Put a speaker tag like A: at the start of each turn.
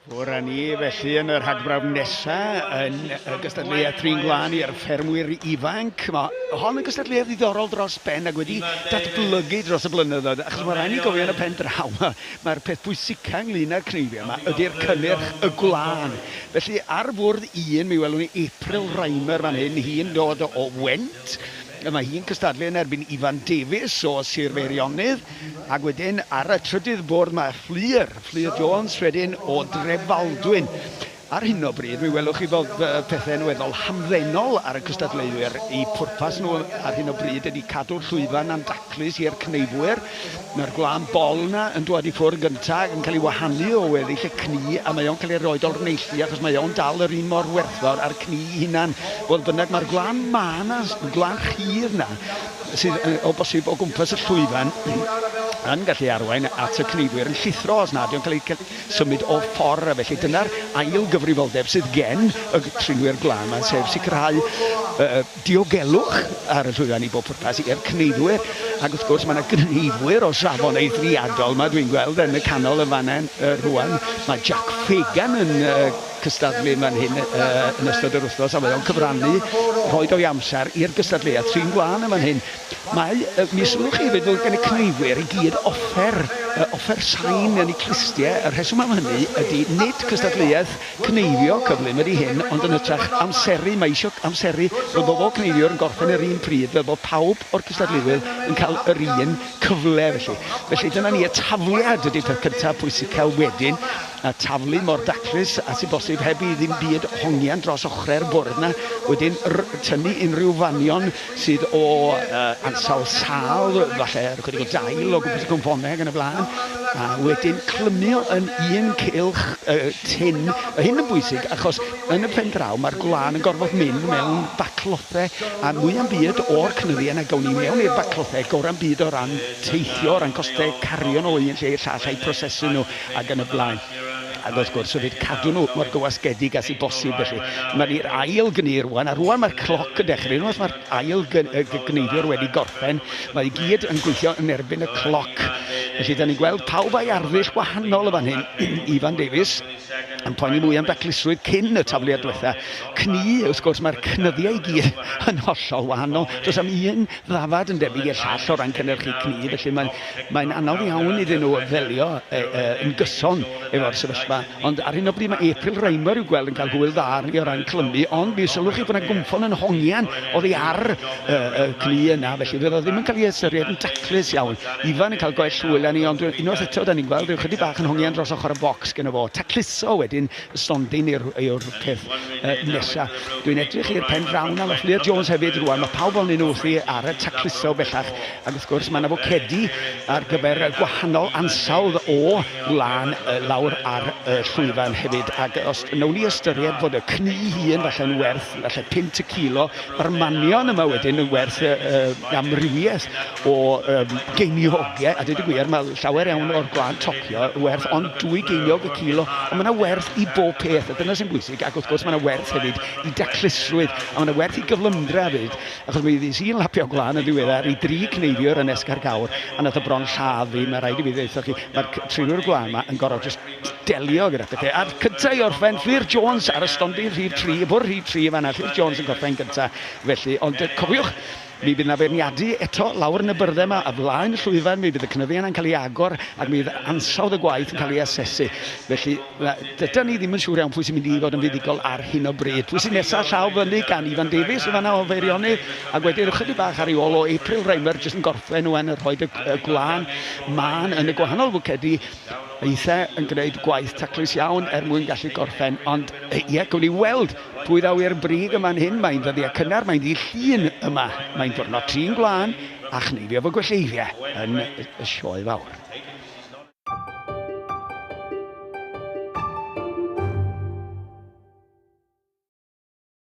A: Ffwr â ni felly yn y rhagbrawf nesa yn y gystadleuaeth Trin Glân i'r ffermwyr ifanc. Mae hon yn gystadleuaeth ddiddorol dros ben ac wedi datblygu dros y blynyddoedd, achos mae rhaid ni gofio yn y pen draw, mae'r peth pwysica ynglyn â'r cneifiau yma ydy'r cynnyrch, y gwlân. Felly ar fwrdd un mi welwn ni April Rymer fan hyn, hi'n dod o Went. Mae hi'n cystadlu yn erbyn Ifan Davies o Sir Feirionnydd. Ac wedyn ar y trydydd bwrdd mae Fflur, Fflur Jones wedyn o Drefaldwyn. Ar hyn o bryd mi welwch chi fod pethau'n weddol hamddenol ar y cystadleuwyr. Eu pwrpas nhw ar hyn o bryd ydy cadw'r llwyfan a'n daclus i'r cneifwyr. Mae'r gwlân bol 'na yn dŵad i ffwrdd gynta' ac yn cael ei wahanu o weddill y cnu a mae o'n cael ei roid o'r neilltu achos mae o'n dal yr un mor werthfawr â'r cnu 'i hunan. Fodd bynnag mae'r gwlân mân 'na, gwlân rhydd 'na, sydd o bosib o gwmpas y llwyfan yn gallu arwain at y cneifwyr yn llithro os nad yw'n cael ei symud o ffordd, a felly dyna'r ail gyfrifoldeb sydd gen y trinwyr gwlân 'ma, sef sicrhau diogelwch ar y llwyfan i bob pwrpas i'r cneifwyr. Ac wrth gwrs mae yna gneifwyr o safon eithriadol 'ma dwi'n gweld yn y canol yn fan'na rŵan. Mae Jack Fagan yn cystadlu yn fan hyn yn ystod yr wythnos a mae o'n cyfrannu, rhoid o'i amser i'r gystadleuaeth trin gwlân yn fan hyn. Mae, mi sylwch chi hefyd fod gen y cneifwyr i gyd offer, offer sain yn eu clustiau. Y rheswm am hynny ydy nid cystadleuaeth cneifio cyflym ydy hyn, ond yn hytrach amseru. Mae eisiau amseru fel bod bob cneifiwr yn gorffen yr un pryd, fel bod pawb o'r cystadleuwyr yn cael yr un cyfle felly. Felly dyna ni, y tafliad ydy'r peth cyntaf pwysica wedyn. A taflu mor daclus a sy'n bosib heb i ddim byd hongian dros ochrau'r bwrdd 'na. Wedyn tynnu unrhyw fanion sydd o ansawdd sâl, falle ychydig o dail o gwmpas y cwmfonau ac yn y blaen. A wedyn clymu o yn un cylch tynn. Mae hyn yn bwysig achos yn y pen draw mae'r gwlân yn gorfod mynd mewn baclothau a mwya'n byd o'r cnyddiau 'na gawn ni mewn i'r baclothau gorau'n byd o ran teithio, o ran costau cario nhw o un lle i'r llall a'u prosesu nhw. ac yn y blaen. Ac wrth gwrs, rhaid cadw nhw mor gywasgedig â sy'n bosib, felly. Mae'n i'r ail gnu rwan, a rwan mae'r cloc yn dechrau. Unwaith mae'r ail gneifiwr wedi gorffen, mae i gyd yn gweithio yn erbyn y cloc. Felly, da ni'n gweld pawb a'i arddull gwahanol y fan hyn. Ifan Davies yn poeni mwy am daclusrwydd cyn y tafliad diwetha. Cnu, wrth gwrs, mae'r cnyddiau i gyd yn hollol wahanol. Does am un ddafad yn debyg i'r llall o ran cynhyrchu cnu, felly mae'n Mae'n anodd iawn iddyn nhw ddelio yn gyson efo'r sefyllfa, ond ar hyn o bryd mae April Rymer i'w gweld yn cael hwyl dda arni o ran clymu, ond mi sylwch chi bod yna gwmffon yn hongian oddi ar y cnu yna, felly fydd o ddim yn cael ei ystyried yn daclus iawn. Ifan yn cael gwell hwyl â ni, ond unwaith eto da ni'n gweld rhyw chydig bach yn hongian dros ochr y bocs gynno fo. Tacluso wedyn y stondin yw'r peth nesa. Dwi'n edrych i'r pen draw 'na, mae Fflur Jones hefyd rwan, mae pawb ohonyn nhw wrthi ar y tacluso bellach. Ac wrth gwrs, mae yna fwcedi ar gyfer gwahanol ansawdd o wlân lawr ar y llwyfan hefyd. Ac os wnawn ni ystyried fod y cnu hun falle'n werth falle punt y kilo, mae'r manion yma wedyn yn werth amrywiaeth o geiniogau. A dweud y gwir, mae llawer iawn o'r gwlân tocio werth ond 2 geiniog y kilo, ond mae yna werth i bob peth, a dyna sy'n bwysig. Ac wrth gwrs, mae yna werth hefyd i daclusrwydd, a mae yna werth i gyflymdra hefyd. Achos mi fues i'n lapio gwlân yn ddiweddar i dri cneifiwr yn Esgair Gawr, a nath o bron lladd fi, mae rhaid i fi ddeutho chi, mae'r trinwyr gwlân 'ma yn gorfod jyst delio gyda pethau. A'r cynta i orffen, Fflur Jones ar y stondin rhif 3, y bwrdd rhif 3 fan'na, Fflur Jones yn gorffen gynta felly. Ond cofiwch, mi fydd 'na feirniadu eto lawr yn y byrddau 'ma, a flaen y llwyfan, mi fydd y cnyddiau yna'n cael ei agor, ac mi fydd ansawdd y gwaith yn cael ei asesu. Felly, dydan ni ddim yn siŵr iawn pwy sy'n mynd i fod yn fuddugol ar hyn o bryd. Pwy sy'n nesaf llaw fyny gan Ifan Davies yn fanna o Feirionnydd, ac wedyn ychydig bach ar ei ôl o April Rymer, jyst yn gorffen wan yn rhoi y, y gwlân mân yn y gwahanol fwcedi. Eitha yn gwneud gwaith taclus iawn er mwyn gallu gorffen, ond ie, gawn ni weld pwy ddaw i'r brig yma'n hyn. Mae'n ddyddiau cynnar, mae'n ddydd Llun yma, mae'n ddiwrnod trin gwlân a chneifio fy gwelleiriau yn y sioe fawr.